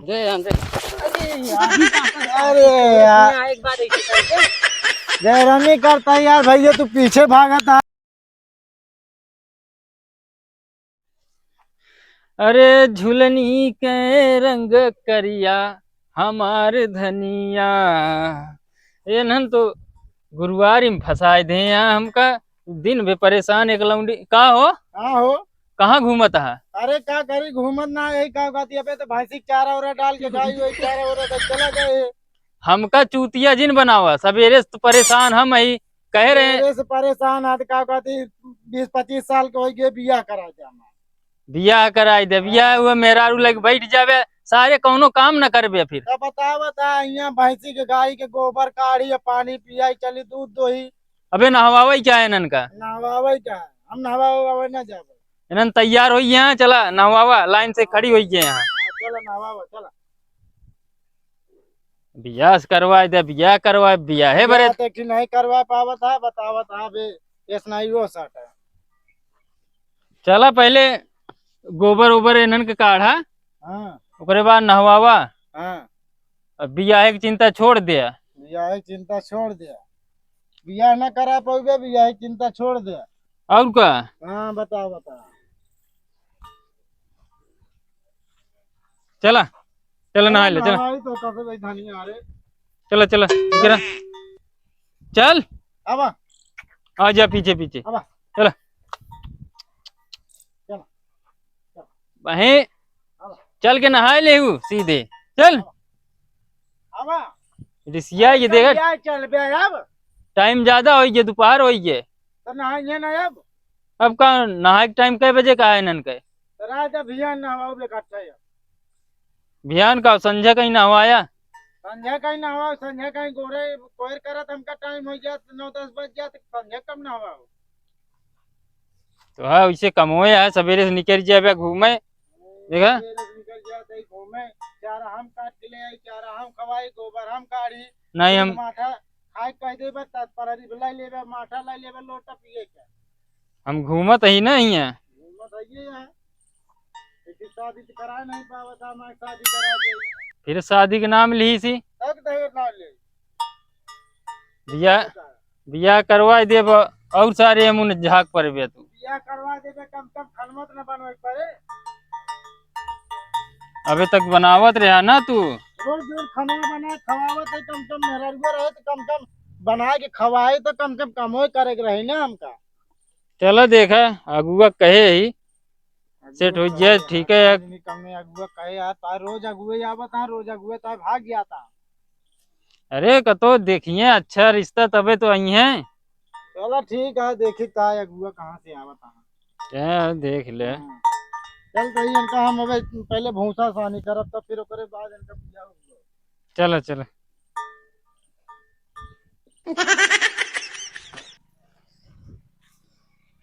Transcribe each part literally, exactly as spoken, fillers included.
जय राम, जय। अरे यार। अरे यार। यहाँ एक बार ऐसे करके। जय राम ही करता है यार, भैया तू पीछे भागत है। अरे झुलनी के रंग करिया हमार धनिया, एनहन तो गुरुवारी में फंसाए दे यहाँ हमका, दिन भर परेशान एक लौंडी। का हो? का हो? कहाँ घूमत है? अरे का करी, घूमत ना, यही का कहती, अबे तो भैंसी के चारा ओरा डाल के गाय वही चारा ओरा दे चला गए। हमका चूतिया जिन बनावा, सवेरे से तो परेशान हम ही कह रहे हैं। सवेरे से परेशान आज का कहती, बीस पच्चीस साल के हो गए, बियाह करा दे हमार। बियाह कराई दे, बियाह हुआ मेहरारू लग बैठ जावे, सारे कौनो काम न करबे फिर। तो बतावा ता, यहाँ भैंसी के गाय के गोबर काढ़ी या पानी पियाई, चली दूध दोही। अबे नहवावे क्या है इनन का? नहवावे क्या है? हम नहवावे ना जावे। इनन तैयार होई यहाँ, चला नहवावा, लाइन से खड़ी होई के यहाँ। हाँ, चला नहवावा, चला। बियाह से करवाए दे, बियाह करवाए, बियाह है बरे। बियाह तो ठीक नहीं करवा पावत है, बतावत है बे, ऐस नहीं हो सकता। चला पहले गोबर ओबर इनन के काढ़ा, हाँ। ओकरे बाद नहवावा। हाँ। अब बियाह की चिंता छोड़ दे। बियाह की चिंता छोड़ दे। बियाह ना करा पाउबे, बियाह की चिंता छोड़ दे। और का? हाँ, बता, बता। चला, चला नहा ले, चला। नहाई तो कैसे भाई धनिया रे? चला, चला, इधर आ। चल। आवा। आ जा पीछे, पीछे। आवा। चला। चला। बहे, आवा। चल के नहाए लेहू सीधे। चल। आवा। रिसिया ये देखा। चल बे अब। टाइम ज्यादा होई गए, दोपहर होई गए। तो नहाएंगे ना अब। अब का नहाए के टाइम कै बजे का है इनन के? तो रात अब बिहान नहाओ बे इकट्ठा है। बिहान का संझा कहीं नहवाया? संझा कहीं नहवाओ, संझा कहीं गोरे कोयर करत हमका टाइम हो गया, नौ दस बज गया, तो संझा कब नहवाओ? तो हाँ, वैसे कमोए है, सवेरे से निकल जाबे घूमे। देखा? सवेरे से निकल जाते ही घूमे, चारा हम काट के ले आई, चारा हम खवाई, गोबर हम काढ़ी। नहीं, हम माठा खाए कह देबे, तब पररी लाई लेबे, माठा लाई लेबे, लोटा पिए के। हम घूमत ही ना हियाँ। घूमत है ये है। लेकिन शादी तो करा नहीं पावत, हमारे शादी करा दे। फिर शादी के नाम ली सी। तब तो ये ना ले। बिया, बिया करवा देब और सारे मुन झाक पर बे तू। बिया करवा देबे, कम से कम खनमत न बनवे पड़े। अबे तक बनावत रहा ना तू। रोज रोज खाना बना खवावत है, कम से कम मेहरारुआ रहे तो कम से कम बना के खवाए तो कम से कम कमोए करे के रही ना हमका। चला देखा, अगुआ कहे ही, सेट हो जाए, ठीक है। आदमी कम में अगुआ कहे यार, तार रोज अगुए आवत हैं, रोज अगुए तार भाग जाता। अरे कतो देखिए अच्छा रिश्ता तबे तो आई हैं। चला ठीक है, देखी तार अगुआ कहाँ से आवत हैं। क्या देख ले। हाँ। चल तो इनका हम अबे पहले भूसा सानी करब, तब फिर ओकरे बाद इनका पूजा होगा। चला, चला।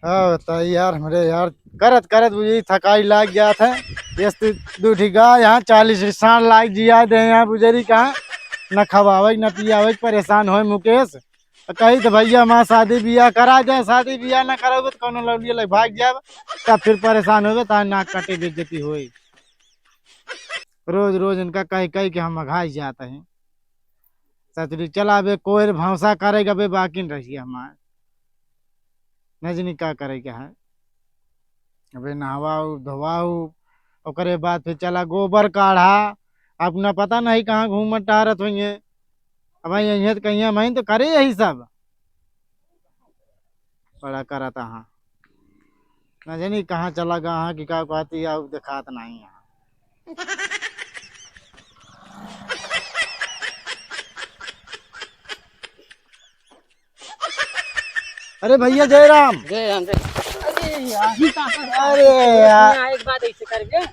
हाँ, बताई यार, हमरे यार, करत, करत बुझी थकाई लाग गया था। ये दू, दू ठी गाय यहाँ, चालीस ठी साँड़ लाग जिया दे यहाँ बुजरी कहाँ, न खवावे, न पियावे, परेशान होए मुकेश। तो कही तो भैया, हमार शादी बियाह करा दे, शादी बियाह न करावे तो कौनो लौंडिया लग भाग जाब, तब फिर परेशान होबे, तार नाक कटे, बेइज्जती होई। रोज, रोज इनका कह, कह के हम अघाई जात हैं। सचरी चला बे, कोयर भौंसा करेगा बे, बाकी रहिए हमार। न जनी का करे के है। अबे नहवाऊ, धोवाऊ, ओकरे बाद फिर चला गोबर काढ़ा। अपना पता नहीं कहाँ घूमत टहरत होइए। अब यहीं तो कहीं हम तो करे यही सब। बड़ा करत हाँ। न जानी कहाँ चला गया हाँ कि का कहती है, अब देखात नहीं है। अरे भैया जय राम। जय राम, जय। अरे यार, ही कहाँ पर अरे यार। यहाँ एक बात ऐसे कर दे।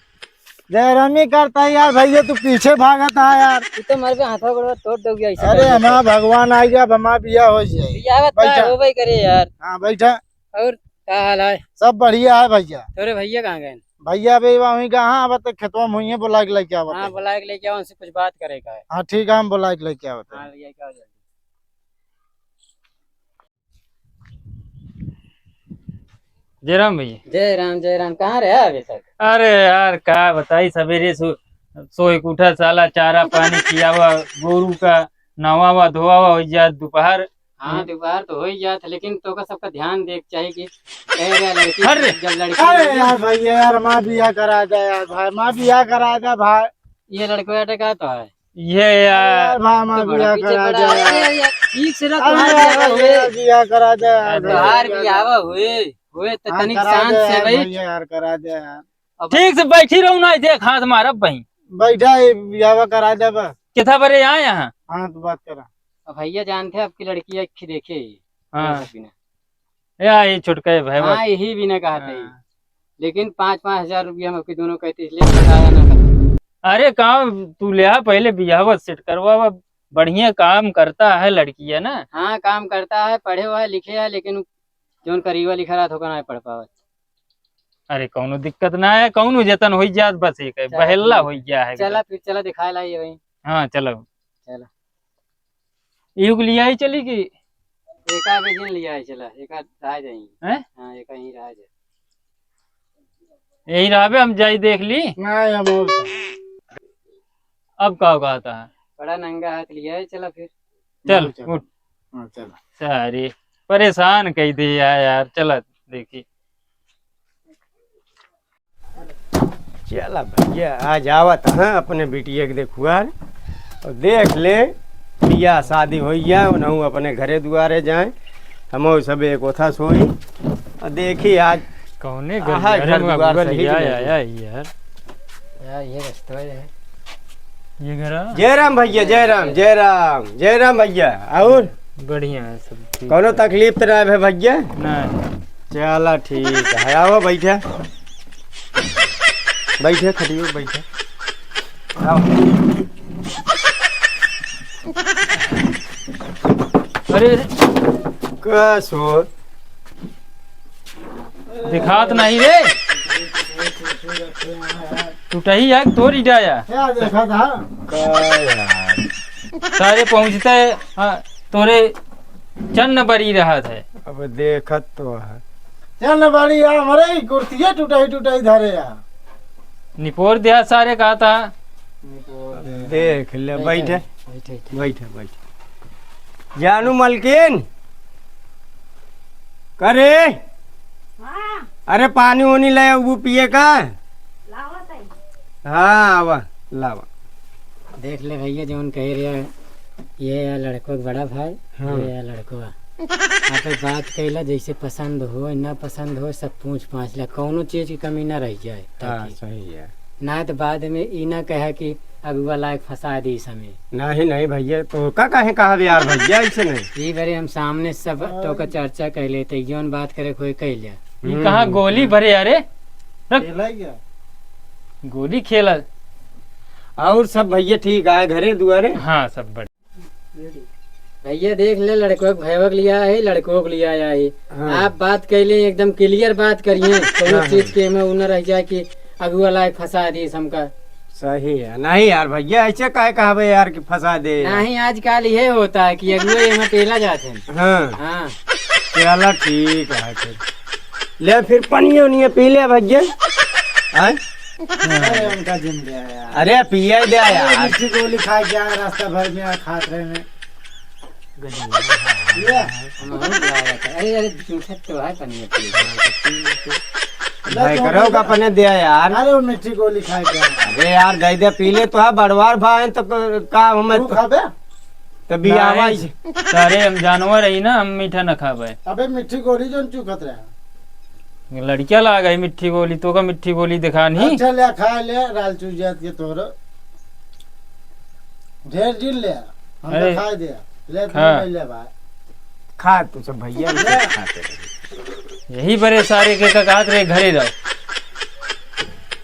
जय राम ही करता है यार भैया, तू पीछे भागत है यार। तू तो मर गया, हाथों गोड़वा तोड़ दोगे ऐसे अरे करके। हमारा भगवान आ गया, अब हमारा बिया हो जाए। बिया बता, बैठा। हो भाई करे यार। हाँ बैठा। और का हाल है? सब बढ़िया है भैया। तोरे भैया कहाँ गए? भैया अबे वहीं का, हाँ, अब तो खेतवा में हुई है, बुला के लेके आवत हाँ, है। बुला के लेके आओ, उनसे कुछ बात करे का है। हाँ, ठीक है, हम बुला के लेके आवत है। हाँ, लेके आओ जल्दी। जय राम भैया। जय राम, जय राम। कहाँ रहे अभी तक? अरे यार, का बताई, सवेरे से सोए के उठा साला, चारा पानी खियावा, गोरू का नवावा धोवावा, होइ जात दोपहर। हाँ, हम्म। दोपहर तो होइ जात, लेकिन तोका सबका ध्यान देख चाहिए कि कह रहा लड़की अरे! जब लड़की अरे यार भैया यार, माँ बियाह करा दे यार भाई, माँ बियाह करा दे भाई। ये लड़को बेटा का तो है। ये यार। अरे भाई, माँ तो बड़ा बियाह पीछे करा पड़ा दे है। यार। अरे यार, ठीक से रख, अरे तुम्हार यार, बियाह हुए। भैया, बियाह करा दे यार, अरे भैया, तोहार बियाह बियाह करा दे। हुए, हुए तो हाँ, तनिक करा शांत दे से यार, भाई। भैया यार, करा दे यार। अब ठीक से बैठी रहू ना, देख हाथ मारब बही। बैठा, ये बियाह करा दे बा। कितना बरे आए यहाँ? हाँ, तो बात करा। अब भैया जानते हैं आपकी लड़की एक ही देखे ही। हाँ। बिना। या, ये छोटका है भाई, हाँ, बस। यही बिना कहते ही। हाँ। लेकिन पाँच, पाँच हजार रुपया हम आपके दोनों कहते, इसलिए बताया ना था। अरे, काम तू ले आ, पहले बियाह सेट करवा, बढ़िया काम करता है लड़की, है ना? हाँ, काम करता है, पढ़े हुआ है, लिखे है, लेकिन जौन करीबा लिखा रहा था, ओका ना पढ़ पावत। अरे, कौनो दिक्कत ना है, कौनो जतन होई जात, बस एक है, चला बहेल्ला ठीक है। होई गया है चला एकदम। फिर, चला दिखाए लाई भाई। हाँ, चलो। चला। इहू के लिया ही चली कि? एका के जिन लिया ही चला, एका रह जाई। हैं? हाँ, एका ही रह जाई। यही रहबे, हम जाई देख ली। नहीं, हम और अब का कहता है? बड़ा नंगा हाथ लिया है, चला फिर। चल, चल। उठ। हाँ, चल। सारी परेशान कई दे यार, यार, चला देखी। चला भैया, आज आवत हैं अपने बिटिया के देखुआर और देख ले, बियाह शादी होइ जाए, उनहू अपने घरे दुआरे जाए, हमहू सब एक ओथा सोई। और देखी आज कौने आहा, गलियारे घर में दुआर अगुआ सही लिया से आया है यार। यार, ये रास्ता है। ये घर आ? जय राम भैया, जय राम, जय राम, जय राम भैया। और बढ़िया है सब, ठीक कौनो है। तकलीफ तो ना है भैया? नहीं। चला ठीक है, आओ बैठे, बैठे खटियो बैठे, आओ। अरे, अरे। का सो? दिखात नहीं रे। टूटही है तोरी डाया। क्या देखा था? का यार? सारे पहुँचते, हाँ, तोरे चन्न बरी रहत है। अब देखत तो है। चन्न बरी या, मरे कुर्सिये टूटही टूटही धरे या। निपोर दिया सारे का था। देख ले, बैठे, बैठे। बैठे, बैठे, बैठे। जानू मलकिन, करे? हाँ। अरे, पानी उनी ले, वो पिए का? लावत है। हाँ, आवा, लावा। देख ले भैया, जौन कह रहा है, ये है लड़को का बड़ा भाई, हाँ। ये है लड़को। आप बात कैला, जैसे पसंद हो, ना पसंद हो, सब पूछ पाछ ला, कौनो चीज की कमी ना रह जाए, हाँ, ताकि सही है। ना तो बाद में ई ना कहे कि अगुआ लायक फंसा दी समय। नहीं, नहीं भैया, तो का कहे कहा यार भैया, ऐसे नहीं। ई बारे हम सामने सब तो का चर्चा कर लेते, जौन बात करे कोई कह लिया। ई हम्म। कहाँ गोली भरे अरे? रख। खेला ही क्या? गोली खेला। और सब भैया ठीक आए घरे दुआरे? हाँ, सब बढ़िया। भैया देख ले, लड़को के भैया के लिया है, लड़को के लिया है। हाँ। आप बात कैले एकदम clear बात करिए, कोनो हाँ, चीज हाँ। के में उ न रह जाए कि अगुआ लायक फंसा दी हमका। सही है। नहीं यार भैया, ऐसे काहे कहबे यार कि फंसा दे यार? नहीं, आजकल ये होता है कि अगुआ यहाँ पेला जाते हैं। हाँ। हाँ। चला ठीक है फिर। ले फिर पनिया उनिया पी ले भैया। हैं? अरे उनका जिन दे यार। अरे पिए दे अरे यार। मिठी गोली खाए के आए, रास्ता भर में आ खात रहे हैं। ले। हम बहुत बुरा लगता है। अरे, अरे, झूठे तो है पनिया पी। भाई करो का अपने दे यार। अरे वो मिठी गोली खाए के आए। अरे यार, दे दे पी ले तो है, बड़वार भाई तो क-, का हमें तू तो खाबे? तो बियाहवा नहीं, ही। सारे हम जानवर ही ना, हम मीठा न खाबे। अबे मिठी गोली जौन चुकत रहे। लड़किया लाग गई मिठी गोली, तो का मिठी गोली दिखा नहीं। अच्छा ले खा ले, राल चूस जात के तोरो। ढेर जिन ले, हम अरे। तो खा दे। ले तू खा। ले ले भाई। खा तू सब भैया, हम ले। सब खाते रहे। यही बरे सारे के का कहत रहे घरे रहो।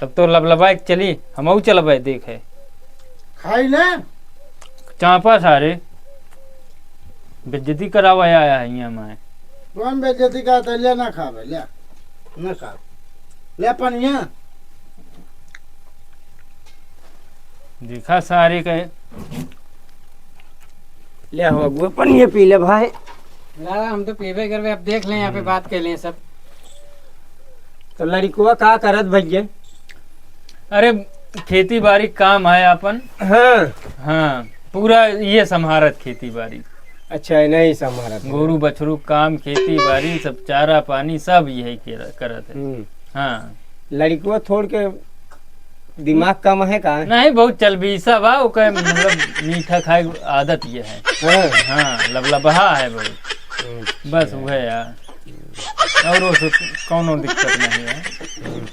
तब तो लबलबाए के चली, हमहू चलबे देखे। खाई ना। चापा सारे। बेइज्जती करावा आया है यहाँ मैं। कौन बेइज्जती का तो ले ना खाबे, ले। ना खा। ले पनिया। देखा सारे के। ले हो, वो पनिया पी ले भाई। ला, हम तो पीबे करबे, अब देख लें, यहाँ पे हम्म। बात कर लें सब। तो लड़िकवा का करत भैया? अरे, खेती बारी काम है अपन। हाँ। हाँ, पूरा ये संभारत खेती बारी। अच्छा, ये नहीं संभारत है। गोरू बछरू काम, खेती बारी, सब चारा पानी सब यही के करत है। हम्म। हाँ। लड़िकवा थोड़ के दिमाग कम है का? नहीं, बहुत चलबीसा बा, ओके मतलब मीठा खाए के आदत ये है। हाँ। हाँ, लबलबहा है बहुत। अच्छा। बस वह यार, और वो से कौनो दिक्कत नहीं है।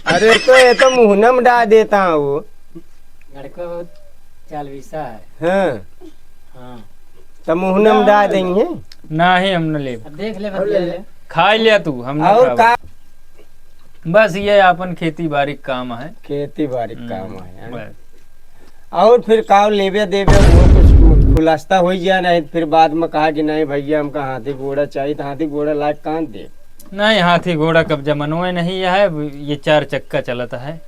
अरे तो ये तो मुहना में डाल देता है वो। लड़का बहुत चालवीसा है। हाँ। हाँ। तो मुहना में डाल देंगे। ना ही हम न लेब। अब देख ले, अब ले ले। खा लिया तू, हम ना और खाबो। का? बस ये अपन खेती बारी के काम है। खेती बारी के हम्म, काम है, हैं? बस। और फिर का लेबे देबे वो कुछ खुलासा हो जाए, नहीं फिर बाद में कहा कि नहीं भैया हमका हाथी घोड़ा चाहिए, तो हाथी घोड़ा लायक कान दे। नहीं, हाथी घोड़ा कब जमानो नहीं है, ये चार चक्का चलता है।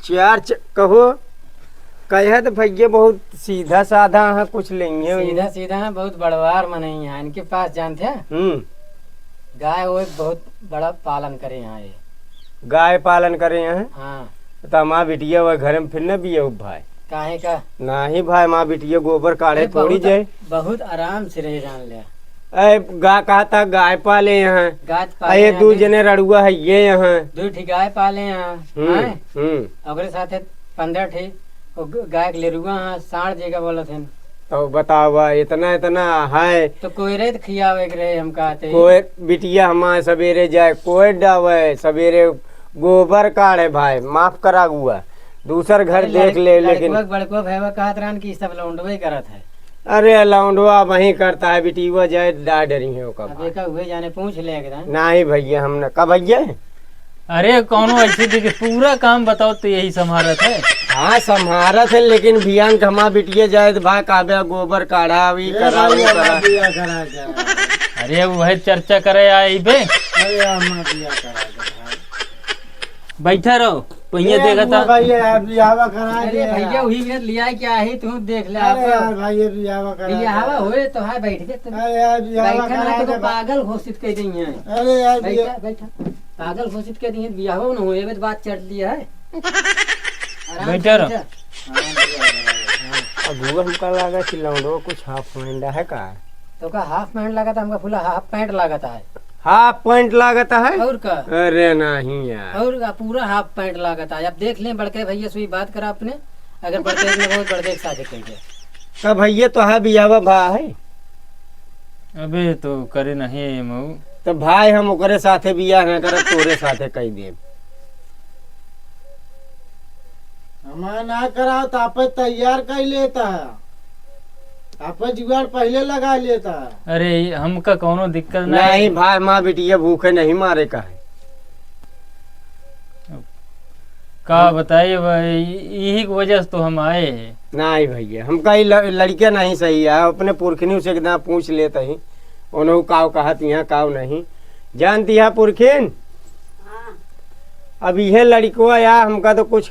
चार च-, कहो, कहे तो भैया बहुत सीधा साधा है, कुछ लेंगे सीधा सीधा है, बहुत बड़वार मनई है। इनके पास जानते हैं, हम्म। गाय वो बहुत बड़ा पालन करे यहाँ ये। गाय पालन करे यहाँ? हाँ। तो हमार बिटिया वह घर में फिर न बिया भाई। काहे का? नाही भाई, हमार बिटिया गोबर काढ़े अरे थोड़ी बहुत, जाए। बहुत आराम से रहे जान ले। ए, गा-, कहता गाय पाले यहाँ। गाय आ, पाले ये यहाँ, दू दू जने रड़ुआ है ये यहाँ। दू ठी गाय पाले यहाँ, हम्म, हैं? हम्म। ओकरे साथे पन्द्रह ठी वो ग-, गाय के लेरुआ हैं, साँड़ जेका बोलत हैं। तो बतावा, इतना, इतना है। तो कोयरे तो खियावे के रहे, हम कहते। कोई बिटिया हमारे सवेरे जाए, कोई डावे, सवेरे गोबर काढ़े भाई, माफ करा हुआ। दूसर घर अरे देख लड़-, ले, लेकिन लड़कवा के बड़कवा भैया कहत रहन कि सब लौंडवे करत है। अरे लौंडवा वहीं करता है, बिटिया जाए डा डरी है ओकर अब भाई। एका हुए जाने पूछ ले एकदम। नहीं भैया, हम न, का भैया? अरे कौनो ऐसे देखे, पूरा काम बताओ तो यही संभारत है। हाँ, संभारत है, लेकिन बिहान के हमार बिटिया जाए तो भाई कहबे गोबर काढ़ा, ई ए करा, भाई, वो हमार करा। बिया करा के। अरे वह चर्चा करे आई बे। अरे हमार बिया करा के भाई। बैठा रहो, पहिया ए, देखा था। भाई, ये यार, बियाहवा करा अरे दे भैया, यार। वही मिनट लिया है क्या है, तू देख ले अरे आप। यार भाई, ये बियाहवा करा दे। बियाहवा होए तो है, बैठ के तुम अरे यार, बियाहवा बैठा ना करा तो दे। पागल घोषित कर दी है। अरे यार, बैठा, बिया- बैठा। पागल घोषित कर दी है, बियाहवा न होए, ये तो बात चढ़ लिया है। आराम से बैठा रहो। बैठा। हाँ, बियाहवा करा दे। अगुआ हमका लागा कि लौंडो कुछ हाफ पैंट है का? तो का हाफ पैंट लागत है, हमका फुला हाफ पैंट लागत है। हाफ पैंट लागत है? और का? अरे नहीं यार। और का, पूरा हाफ पैंट लागत है। अब देख लें बड़के भैया से बात करा अपने, अगर बड़के में बहुत बड़के के साथ कह दे। का भैया तो है बियाहवा भा है? अबे तो करे नहीं है मऊ। तो भाई हम ओकरे साथे बियाह ना करब, तोरे साथे कह देब। हमार ना कराओ तो आपे तैयार कर लेता है, आपे जुगाड़ पहले लगा लेता है। अरे, हमका कौनो दिक्कत नहीं। नहीं भाई, माँ बिटिया भूखे नहीं मारे का है। का बताई भाई, यही की वजह से तो हम आए हैं। नहीं भैया, हमका ई ल-, लड़के नहीं सही है, अपने पुरखिनी से एकदम पूछ लेते ही, उन्हों काव कहत यहाँ काव नहीं जानती है पुरखिन। हाँ। अब यह लड़कवा या हमका तो कुछ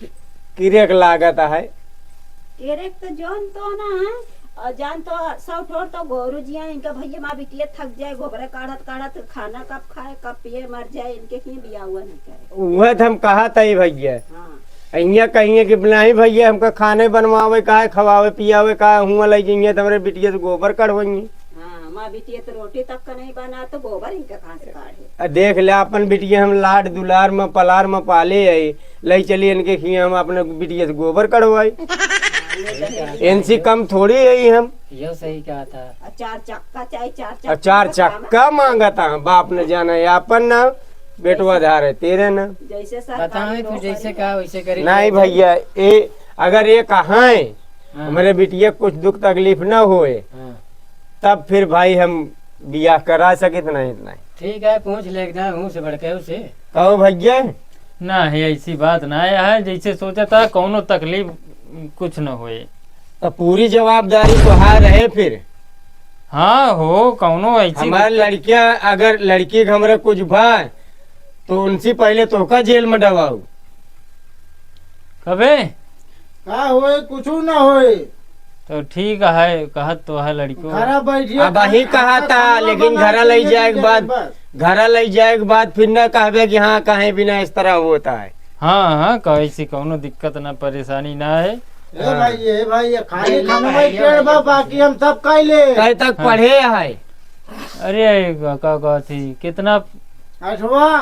किरेक लागत है। किरेक तो जौन तो ना है, और जान तो सौ ठोर तो गोरू जी हैं, इनका भैया माँ बिटिया थक जाए, गोबरे काढ़त काढ़त खाना कब खाए, कब पिए, मर जाए, इनके ही बिया हुआ नहीं करे। वह तो हम कहा था ही भैया। हाँ। इहाँ कहिए कि नहीं भैया, हमका खाने बनवावे का है, खवावे पियावे का है, हुआं लइ जइहे तो हमरे बिटिया से गोबर कढ़वइहे। हाँ, हमार बिटिया तो रोटी तक का नहीं बना, तो गोबर इनका कहाँ से काढ़े? आ देख ले, अपन बिटिया हम लाड दुलार में, पलार में पाले है, लइ चली इनके खिया हम अपने बिटिया से गोबर कढ़वाई। हाँ, ये तो है ही। इनसे कम थोड़ी है हम। यो सही कहा था। आ चार चक्का चाहे चार आ चक्का चार में काम चक्का मांगता है, बाप न जाने, अपन ना बेटवा धारे तेरे ना। जैसे सरकारी बतावे फिर नौकरी जैसे है। कहा वैसे करी नहीं जाए। भैया, ए, अगर ये कहाँ है, हाँ। हमरे बिटिया कुछ दुख तकलीफ ना होए, हाँ। तब फिर भाई हम बियाह करा सकित नहीं, नहीं। ठीक है, पूछ ले एकदम, हूँ से बढ़ के उसे। कहो भैया। ना है, ऐसी बात ना है, जैसे सोचा था कौनो तकलीफ कुछ न होए। तो पूरी जवाबदारी तोहार रहे फिर। हाँ हो, कौनो ऐसी हमार दिक्कत लड़कियां, अगर लड़की के हमरे कुछ भा, तो उनसे पहले तोहका जेल में डबाऊ। कबे? का होए, कुछू ना होए। तो ठीक है, कहत तो है लड़को। घरा बैठिए, अब वही कहा था, लेकिन घरा लइ जाए के बाद, बस। घरा लइ जाए के बाद फिर ना कहबे कि हाँ, कहे बिना इस तरह होता है। हाँ, हाँ, कैसी कौनो दिक्कत ना, परेशानी ना है। ए हाँ। भाई, ए भाई, ये खाली खाना भाई, पेड़ बा, बाकी हम सब खाई ले। कहीं तक हाँ। पढ़े है? अरे, का, का थी, कितना? आठवां।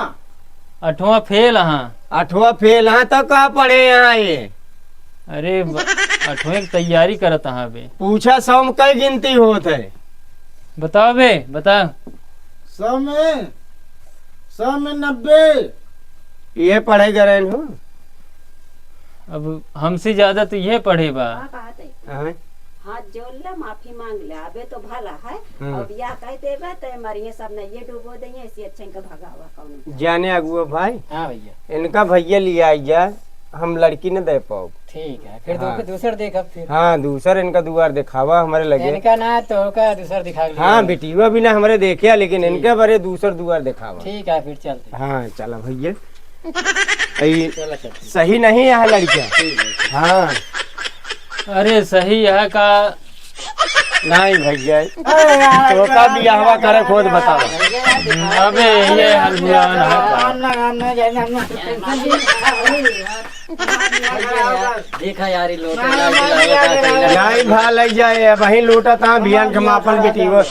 आठवां फेल हाँ। आठवां फेल हाँ, तब कहाँ पढ़े यहाँ ये? अरे, ब-, आठवें की तैयारी करत हाँ बे। पूछा, सौ में कई गिनती होत है? बताओ बे, बता। सौ में, सौ में नब्बे। ये पढ़े गए हो? अब हमसे ज्यादा तो ये पढ़े बा। का कहत है? हाँ। हाथ जोड़ ले, माफी मांग ले, अबे तो भला है। हम्म। अब या कह देबे, ते मरिए सब न ये डूबो देइए, ऐसी अच्छा इनका भगावा कौन। जाने अगुआ भाई। हाँ भैया। इनका भैया लिया आई जा, हम लड़की न दे पाओ। ठीक है, फिर दू-, हाँ। दूसर देखब फिर। हाँ, दूसर इनका दुआर दिखावा हमरे लगे। इनका ना तो का दूसर दिखा लिया। हाँ, बिटिया भी ना हमरे देखिया, लेकिन ठीक। इनके बरे दूसर दुआर दिखावा। ठीक है, फिर चलते। हाँ, चला भैया। ई चला चलते। सही नहीं है लड़का। ठीक है। हाँ। अरे सही है का? नहीं भैया। अरे यार, तो का बियाहवा करे खुद बतावा। अबे ये हलगुआन है का? हम ना, हम ना जाने, हम ना। देखा यार, ये लोटा ना, ना, ना, ना, ना। नहीं भा लग जाए, अब वहीं लोटा था, बियान के मापन बेटी वो।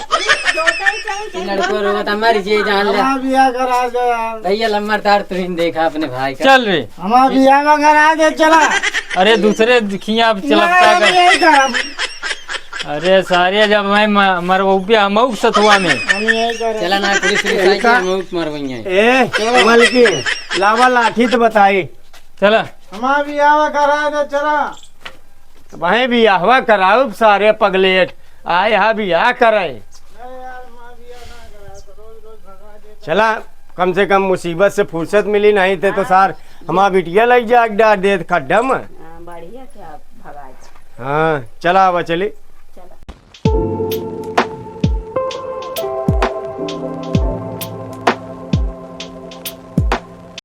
लड़को रोवत, हमारी जी जान ले। हमारा बियाह करा दो यार। भैया लम्बर तार तुहिन देखा अपने भाई का। चल रे। हमारा बियाह करा दे, चला। अरे दूसरे खिया अब चलता ना, हम कर। यही करब। अरे सारे जब मैं म-, मरबू पे हम सथुआ में। हम यही करब। चला ना, पुलिस, पुलिस आई इनका है, हम मरवैया। ए, मलकिन, लावा लाठी तो बताई। चला। हमारा बियाह करा दे, चला। भाई बियाहवा कराउब सारे पगलेट, आए हा बियाह करे। चला, कम से कम मुसीबत से फुर्सत मिली, नहीं थे तो सार हमार बिटिया लग जा डाल देत खड्डा में। हाँ, बढ़िया क्या भगा जा। हाँ, चला आवा चली। चला।